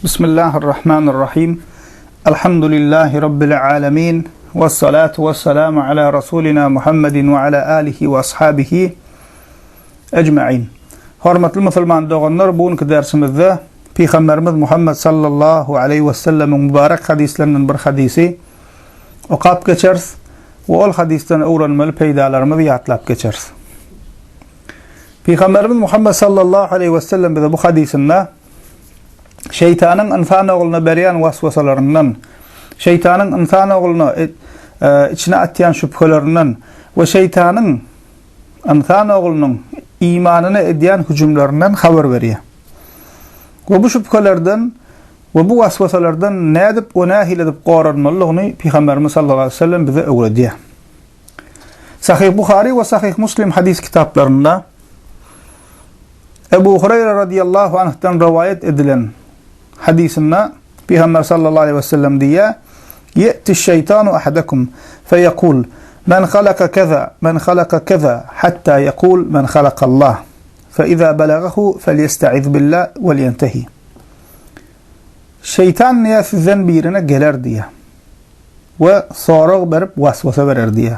Bismillahirrahmanirrahim. Elhamdülillahi Rabbil alemin. Ve salatu ve selamu ala Rasulina Muhammedin ve ala alihi ve ashabihi ecmain. Hormatly musulman doganlar, bu günki dersimizde Peygamberimiz Muhammed sallallahu aleyhi ve sellemiň mübarek hadislerinden bir hadisi okap geçeris we ol hadisden öwrenmeli peýdalarymyzy ýatlap geçeris. Pygamberimiz Muhammed sallallahu aleyhi ve sellem bize bu hadisinde şeýtanyň ynsan ogluna berýän waswasalaryndan, şeýtanyň ynsan ogluna e, e, içine atýan şübhelerinden we şeýtanyň ynsan oglunyň imanyna edýän hüjümlerinden habar berýär. We bu şübhelerden we bu waswasalardan nädip we nähili edip goranmalydygyny Pygamberimiz sallallahu aleyhi ve sellem bize öwredýär. Sahyh Buhary we Sahyh Muslim hadys kitaplarynda Ebu Hureyre radiyallahu anh'dan rivayet edilen hadisinde Peygamber sallallahu aleyhi ve sellem diýýär: "Ye'ti şeytanu ahadakum feyekul men halaka keza men halaka keza hatta yekul men halaka Allah. Fe iza belagahu felyesta'iz billah vel yentehi." Şeytan diýýär sizden birine geler diýýär. We sorag berip waswasa berer diýýär.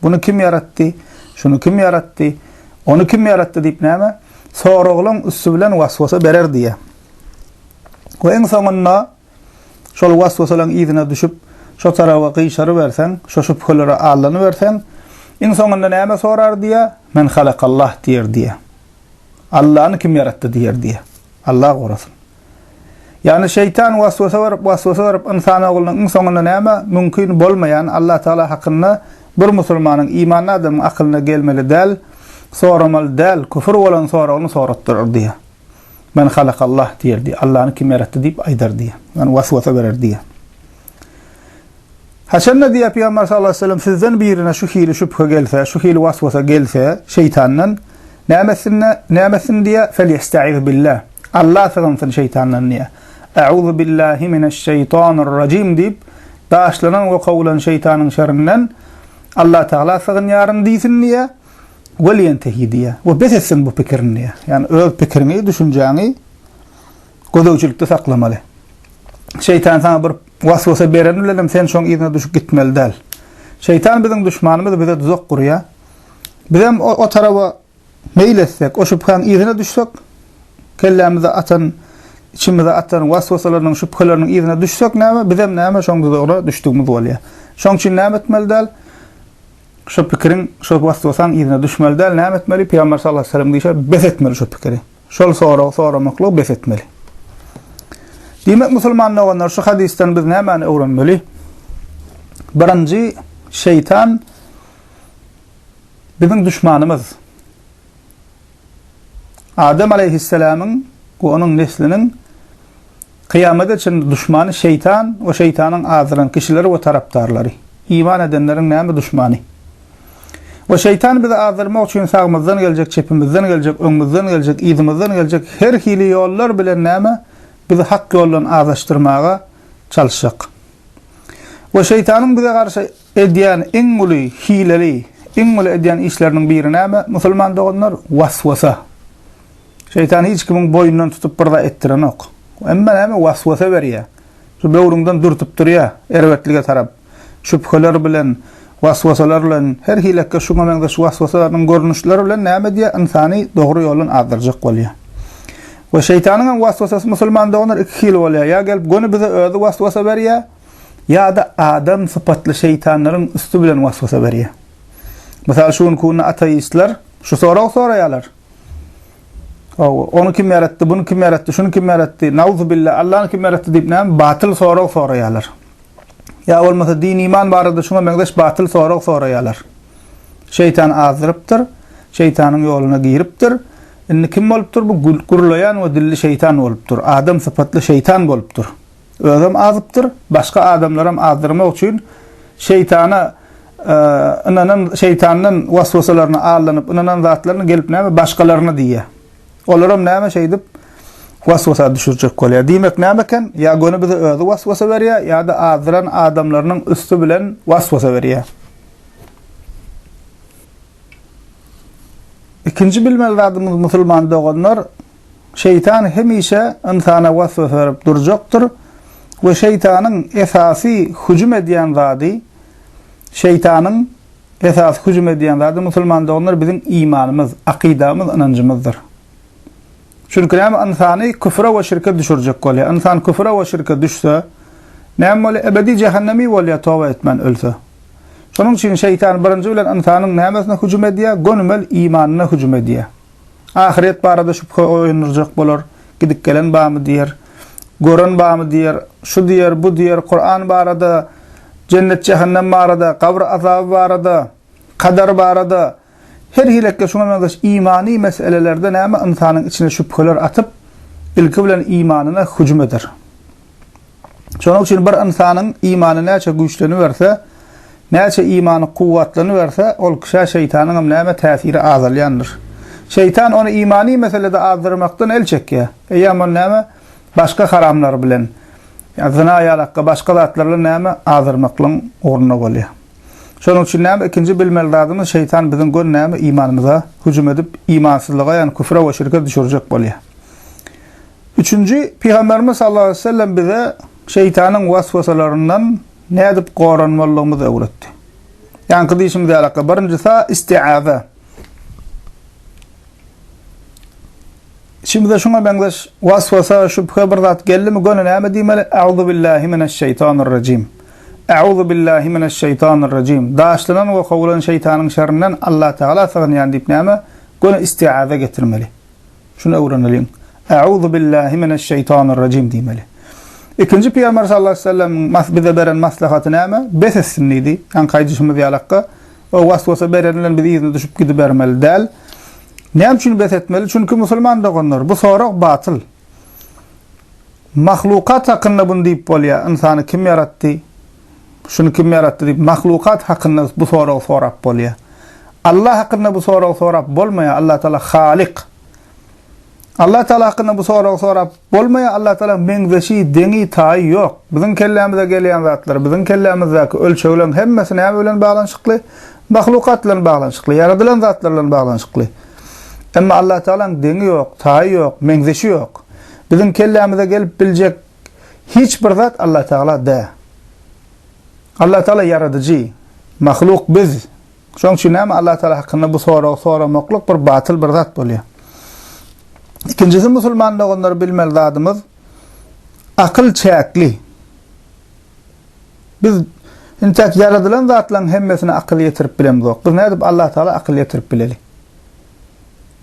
Buny kim ýaratdy? Şuny kim ýaratdy? Ony kim ýaratdy diýip näme? Soraglaryň üsti bilen waswasa berer diýýär. We iň soňunda şol waswasalaryň yzyna düşüp, şo taraba gyşaryberseň, şo şübhelere aldanyberseň, iň soňunda näme sorar diýýär? Men halakallah diýer diýýär. Allany kim ýaratdy diýer diýýär. Allah gorasyn. Ýagny şeýtan waswasa berip, waswasa berip ynsan oglunyň iň soňunda näme? Mümkin bolmaýan Allah Tagala hakynda bir musulmanyň, imanly adamyň akylyna gelmeli däl, soramaly däl, küfür bolan soragyny soratdyrar diýýär. Men halakallah diýer diýýär. Allany kim ýaratdy diýip aýdar diýýär. Ýagny waswasa berer diýýär. Haçanda diýýär Pygamber sallallahu aleýhi we sellem sizden birine şu hili şübhe gelse, şu hili waswasa gelse şeýtandan näme etsin, näme etsin diýýär? Felyestaiz billah. Alla sygynsyn şeýtandan diýýär. Euzu billahi mineşşeýtanirrajim diýip, daşlanan we kowulan şeýtanyň şerinden Allah Tagala sygynýaryn diýsin diýýär. Welýentehi diýýär. We bes etsin bu pikirini diýýär. Ýagny öz pikiriňi, düşünjäňi gözegçilikde saklamaly. Şeýtan saňa bir waswasa bereni bilen hem sen şoň yzyna düşüp gitmeli däl. Şeýtan biziň duşmanymyz, bize duzak gurýar. Bizem o, o taraba meýil etsek, o şübhäň yzyna düşsek, kellämize atan, içimize atan waswasalarynyň, şübheleriniň yzyna düşsek näme, bizem näme şoň duzagyna düşdügimiz bolýar. Şoň üçin näme etmeli däl? Şo pikiriň, şo waswasaň yzyna düşmeli däl, näme etmeli? Pygamber sallallahu aleyhi ve sellem diýşe, bes etmeli şo pikiri. Şol soragy soramaklygy bes etmeli. Diýmek, musulman doganlar, şu hadysdan biz nämäni öwrenmeli? Birinji, şeýtan biziň duşmanymyz. Adam aleýhissalamyň we onuň nesliniň Kyýamata çenli duşmany şeýtan we şeýtanyň azdyran kişileri we tarapdarlary. Iman edenleriň näme duşmany? We şeýtan bizi azdyrmak üçin sagymyzdan geljek, çepimizden geljek, öňümizden geljek, yzymyzdan geljek her hili ýollar bilen näme bizi hak ýoldan azaşdyrmaga çalyşjak. We şeýtanyň bize garşy edýän iň uly hileli, iň uly edýän işleriniň biri näme, musulman doganlar? Waswasa. Şeýtan hiç kimiň boýnundan tutup bir zat etdirenok. Emma näme waswasa berýär. Şu böwrüňden dürtüp durýar erbetlige tarap. Şübheler bilen, waswasalar bilen, her hilekge şuňa meňzeş waswasalaryň görnüşleri bilen näme edýär? Ynsany dogry ýoldan azdyrjak bolýar. We şeýtanyň hem waswasasy musulman doganlar iki hili bolýar. Ýa gelip göni bize özi waswasa berýär, ýa-da adam sypatly şeýtanlaryň üsti bilen waswasa berýär. Mysal şu günki günde ateistler şu soragy soraýarlar. Hawa, ony kim ýaratdy, buny kim ýaratdy, şuny kim ýaratdy, nauzubilla, Allany kim ýaratdy diýip näme batyl sorag soraýarlar. Ýa bolmasa din-iman barada şuňa meňzeş batyl sorag soraýarlar. Şeýtan azdyrypdyr, şeýtanyň ýoluna giripdir. Indi kim bolupdyr bu gürleýän we dilli şeýtan bolupdyr. Adam sypatly şeýtan bolupdyr. Özem azypdyr, başga adamlaram azdyrmak üçin şeýtana ynanan, şeýtandan waswasalaryna aldanyp ynanan zatlaryny gelip näme başgalaryna diýýär. Olaram näme şeýdip waswasa düşürjek bolýar. Diýmek näme eken? Ýa göni bize özi waswasa berýär, ýa-da azdyran adamlarynyň üsti bilen waswasa berýär. Ikinji bilmeli zadymyz musulman doganlar, Şeýtan hemişe ynsana waswasa berip durjakdyr we şeýtanyň esasy hüjüm edýän zady, şeýtanyň esasy hüjüm edýän zady musulman doganlar biziň imanymyz, akydamyz, ynanjymyzdyr. Çünki näme ynsany küfre we şirke düşürjek bolýar. Ynsan küfre we şirke düşse, näme bolýar? Ebedi jähennemi bolýar toba etmän ölse. Şonuň üçin şeýtan birinji bilen ynsanyň nämesine hüjüm edýär? Gönümel imanyna hüjüm edýär. Ahyret barada şübhe oýandyrjak bolar, gidip gelen barmy diýer, gören barmy diýer, şu diýer, bu diýer, Kuran barada, jennet-jähennem barada, gabyr azaby barada, kader barada, her hilekge şuňa meňzeş imany meselelerde näme ynsanyň içine şübheler atyp, ilki bilen imanyna hüjüm eder. Şonuň üçin bir ynsanyň imany näçe güýçleniberse, näçe imany kuwwatlanyberse, ol kişä şeýtanyň hem näme täsiri azalýandyr. Şeýtan ony imany meselede azdyrmakdan el çekýär. Eýýäm ony näme başga haramlar bilen, ýa zyna ýalakga başga zatlar bilen näme azdyrmaklygyň ugrunda bolýar. Şonuň üçin näme ikinji bilmeli zadymyz şeýtan biziň gön näme imanymyza hüjüm edip, imansyzlyga ýagny küfre we şirke düşürjek bolýar. Üçünji, Pygamberimiz sallallahu aleýhi we sellem bize şeýtanyň waswasalaryndan nädip goranmalydygymyzy öwretdi. Ýaňky diýşimiz ýaly, birinjisi istiaza. İçimize şuňa meňzeş waswasa, şübhe bir zat geldimi, göni näme diýmeli? Auzu billahi mineşşeýtanirrajim. Auzu billahi mineşşeýtanirrajim. Daşlanan we kowulan şeýtanyň şerrinden Allah Tagala sygynýan diýip näme? Göni istiaza getirmeli. Şuny öwreneliň. A'uzu billahi mineşşeýtanirrajim diýmeli. Ikinji Pygamber sallallahu aleyhi ve sellemiň bize beren maslahaty näme? Bes etsin diýdi. Ýaňky aýdyşymyz ýalakka, o waswasa beren bilen biz yzyna düşüp gidibermeli däl. Näme üçin bes etmeli? Çünki musulman doganlar, bu sorag batyl. Mahlukat hakynda bunu diýip bolýar. Ynsany kim ýaratdy? Şuny kim ýaratdy diýip, mahlukat hakynda bu soragy sorap bolýar. Allah hakynda bu soragy sorap bolmaýar. Allah Taala Halyk. Allah Taala hakynda bu soragy sorap bolmaýar. Allah Taala meňzeşi, deňi, taýy ýok. Biziň kellämize gelýän zatlar, biziň kellämizdäki ölçegleriň hemmesi näme bilen baglanyşykly? Mahlukat bilen baglanyşykly, ýaradylan zatlar bilen baglanyşykly. Emma Allah Taalanyň deňi ýok, taýy ýok, meňzeşi ýok. Biziň kellämize gelip biljek Hiç bir zat Allah Tagala dä. Allah Tagala ýaradyjy. Mahluk biz. Şoň üçin näme Allah Tagala hakynda bu soragy soramaklyk bir batyl bir zat bolýar. Ikinjisi musulman doganlar bilmeli zadymyz akyl çäkli. Biz intäk ýaradylan zatlaryň hemmesine akyl ýetirip bilemzok. Biz nädip Allah Tagala akyl ýetirip bileli?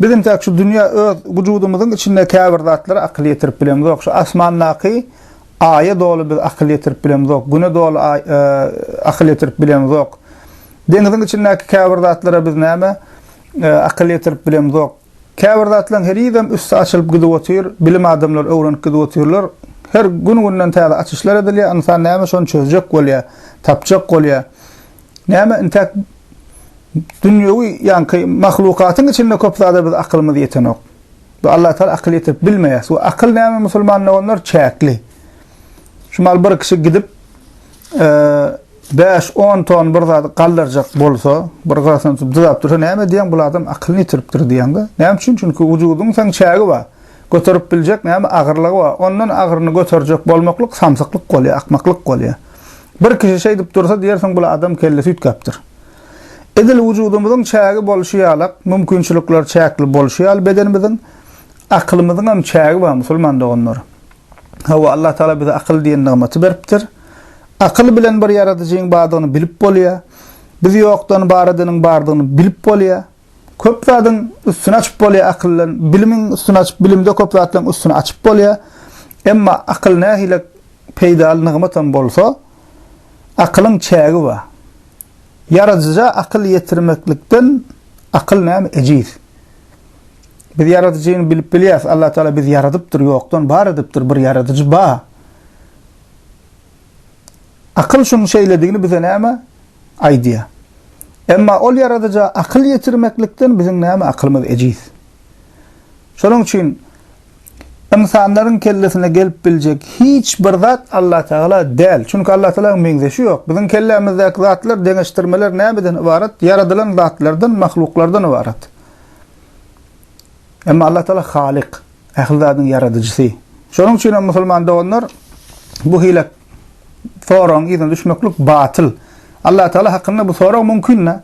Biz intäk şu dünýä öz wujudymyzyň içinde käbir zatlara akyl ýetirip bilemzok. Şu asmandaky Aýa doly biz akyl ýetirip bilemzok. Güne doly e, akyl ýetirip bilemzok. Deňiziň içindäki käbir zatlara biz näme e, akyl ýetirip bilemzok. Käbir zatlaryň henizem üsti açylyp gidip otyr, bilim adamlar öwrenip gidip otyrlar. Her gün-günden täze açyşlar edilýär. Ynsan näme şony çözjek bolýar, tapjak bolýar. Näme intäk Dünýewi ýaňky mahlukatyň içinde köp zada biz akylymyz ýetenok. Bu Allah Taala akyl ýetirip bilmeýär. Bu akyl näme musulman doganlar çäkli. Şu mal bir kişi gidip 5-10 ton bir zady galdyrjak bolsa, bir gyrasyny tutup dyzap dursa näme diýen bu adam akylyny ýitiripdir diýende. Näme üçin? Çünki wujudyň seň çägi bar. Göterip biljek näme agyrlygy bar. Ondan agryny göterjek bolmaklyk samsyklyk bolýar, akmaklyk bolýar. Bir kişi şeýdip dursa diýersiň bul adam kellesi üýtgäpdir. Edil wujudymyzyň çägi bolşy ýalak, mümkinçilikleri çäkli bolşy ýaly bedenimiziň, akylymyzyň hem çägi bar musulman doganlar. Hawa Allah Taala bize akyl diýen nygmaty beripdir. Akyl bilen bir ýaradyjyň bardygyny bilip bolýar. Bizi ýokdan bar edeniň bardygyny bilip bolýar. Köp zadyň üstüni açyp bolýar akyl bilen, bilimiň üstüni açyp, bilimde köp zatlaryň üstüni açyp bolýar. Emma akyl nähili peýdaly nygmatam bolsa, akylyň çägi bar. Ýaradyja akyl ýetirmeklikden akyl näme ejiz. Biz ýaradyjyny bilip bilýäs, Allah Taala bizi ýaradypdyr, ýokdan bar edipdir, bir ýaradyjy bar. Akyl şunuň şeýledigini bize näme aýdýar. Emma ol ýaradyja akyl ýetirmeklikden biziň näme akylymyz ejiz. Şonuň üçin Ynsanlaryň kellesine gelip biljek hiç bir zat Allatagala däl. Çünki Allatagalaň meňzeşi ýok. Biziň kellämizdäki zatlar, deňeşdirmeler nämeden ybarat? Ýaradylan zatlardan, mahluklardan ybarat. Emma Allatagala Halyk. Ähli zadyň ýaradyjysy. Şonuň üçin hem musulman doganlar bu hile soragyň yzyna düşmeklik batyl. Allah Teala hakynda bu sorag mümkin-dä.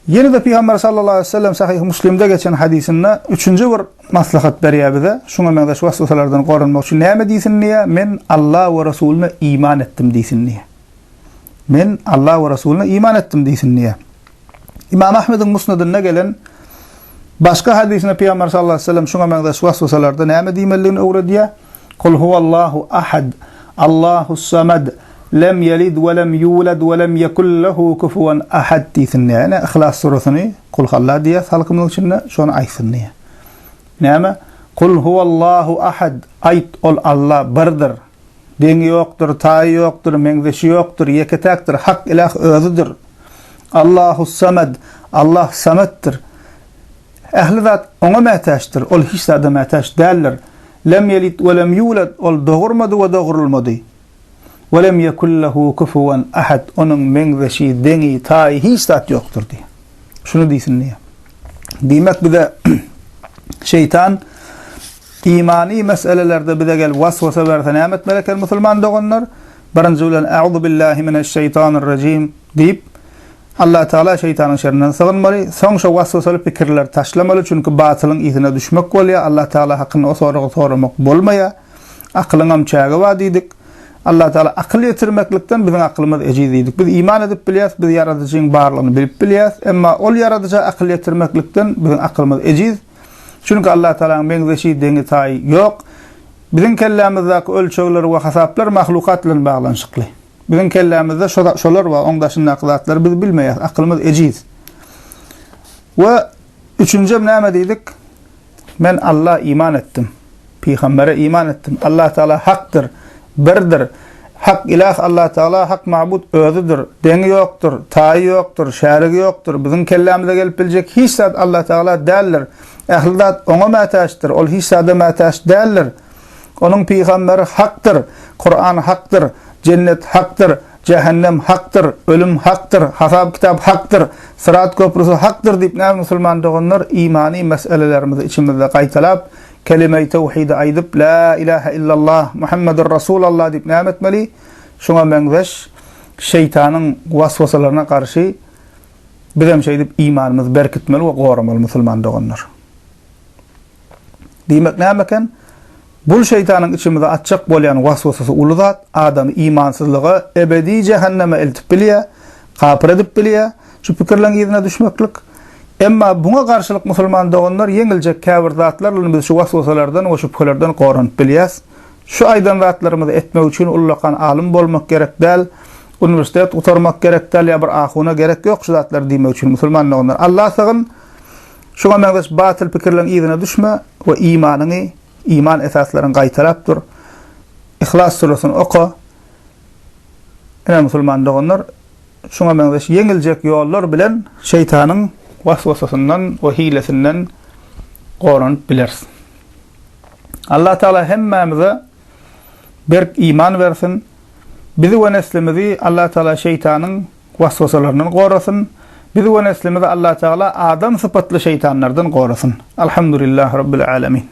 Ýene-de Pygamber sallallahu aleyhi ve sellem Sahyh Muslimde geçen hadysynda üçünji bir maslahat berýär bize. Şuňa meňzeş waswasalardan goranmak üçin näme diýsin diýýär? Men Allah we Resulyna iman etdim diýsin diýýär. Men Allah we Resulyna iman etdim diýsin diýýär. Imam Ahmediň Musnadynda gelen başga hadysynda Pygamber sallallahu aleyhi ve sellem şuňa meňzeş waswasalarda näme diýmelidigini öwredýär. Kul huwallahu ahad, Allahus samad, lem yelid we lem yulad we lem yekul lehu kufuwan ahad diýsin diýýär. Ýani Yhlas surasyny Kul halla diýýär halkymyzyň içinde, şony aýtsyn diýýär. Näme? Kul huwallahu ahad, aýt ol Alla birdir. Deňi ýokdur, taýy ýokdur, meňzeşi ýokdur, ýeke-täkdir, hak ilah özüdir. Allahus samad, Allah sametdir. Ähli zat Oňa mätäçdir, Ol hiç zada mätäç däldir. Lem ýelid we lem ýulad, Ol dogurmady we dogrulmady. We lem ýekun lehu kufuwan ahad, Onuň meňzeşi, deňi, taýy hiç zat ýokdur diýýär. Şuny diýsin diýýär. Diýmek bize şeýtan imany meselelerde bize gelip waswasa berse näme etmeli eken musulman doganlar? Birinji bilen A'uzu billahi mineşşeýtanirrajim diýip Allah Teala şeýtanyň şerinden sygynmaly, soň şo waswasaly pikirleri taşlamaly, çünki batylyň yzyna düşmek bolýar, Allah Teala hakynda o soragy soramak bolmaýar. Akylyňam çägi bar diýdik. Allah Teala akyl ýetirmeklikden biziň akylymyz ejiz diýdik. Biz iman edip bilýäs, biz ýaradyjyň barlygyny bilip bilýäs, emma ol ýaradyja akyl ýetirmeklikden biziň akylymyz ejiz. Çünki Allah Tealanyň meňzeşi, deňi, taýy ýok. Biziň kellämizdäki ölçegler we hasaplar mahlukat bilen baglanyşykly. Biziň kellämizde şo şolar bar, oň daşyndaky zatlary biz bilmeýäs, akylymyz ejiz. We üçünjem näme diýdik? Men Alla iman etdim. Pygambere iman etdim. Allah Taala hakdyr, birdir. Hak ilah Allah Taala, hak mabud özüdir. Deňi ýokdur, taýy ýokdur, şärigi ýokdur. Biziň kellämize gelip biljek hiç zat Allah Taala däldir. Ähli zat oňa mätäçdir, ol hiç zada mätäç däldir. Onuň pygamberi hakdyr, Kuran hakdyr, jennet hakdyr, jähennem hakdyr, ölüm hakdyr, hasap-kitap hakdyr, syrat köprüsi hakdyr diýip näme musulman doganlar imany meselelerimizi içimizde gaýtalap, kelime-i tewhidi aýdyp, La ilahe illallah, Muhammedur Rasulallah diýip näme etmeli? Şuňa meňzeş şeýtanyň waswasalaryna garşy bizem şeýdip imanymyzy berkitmeli we goramaly musulman doganlar. Diýmek näme eken? Bul şeýtanyň içimize atjak bolýan waswasasy uly zat, adamy imansyzlyga, ebedi jähenneme eltip bilýär, kapyr edip bilýär, şu pikirleň yzyna düşmeklik. Emma buňa garşylyk musulman doganlar ýeňiljek käbir zatlar bilen biz şu waswasalardan we şübhelerden goranyp bilýäs. Şu aýdan zatlarymyzy etmek üçin ullakan alym bolmak gerek däl, uniwersitet gutarmak gerek däl ýa bir ahuna gerek ýok şu zatlary diýmek üçin musulman doganlar. Alla sygyn! Şuňa meňzeş batyl pikirleriň yzyna düşme we imanyňy, iman esaslaryňy gaýtalap dur. Yhlas süresini oka. Ine musulman doganlar, şuňa meňzeş ýeňiljek ýollar bilen şeýtanyň waswasasyndan we hilesinden goranyp bileris. Allah Tagala hemmämize berk iman bersin. Bizi we neslimizi Allah Tagala şeýtanyň waswasalaryndan gorasyn. Bizi we neslimizi Allah Tagala adam sypatly şeýtanlardan gorasyn. Alhamdulillahi Rabbil Alemin.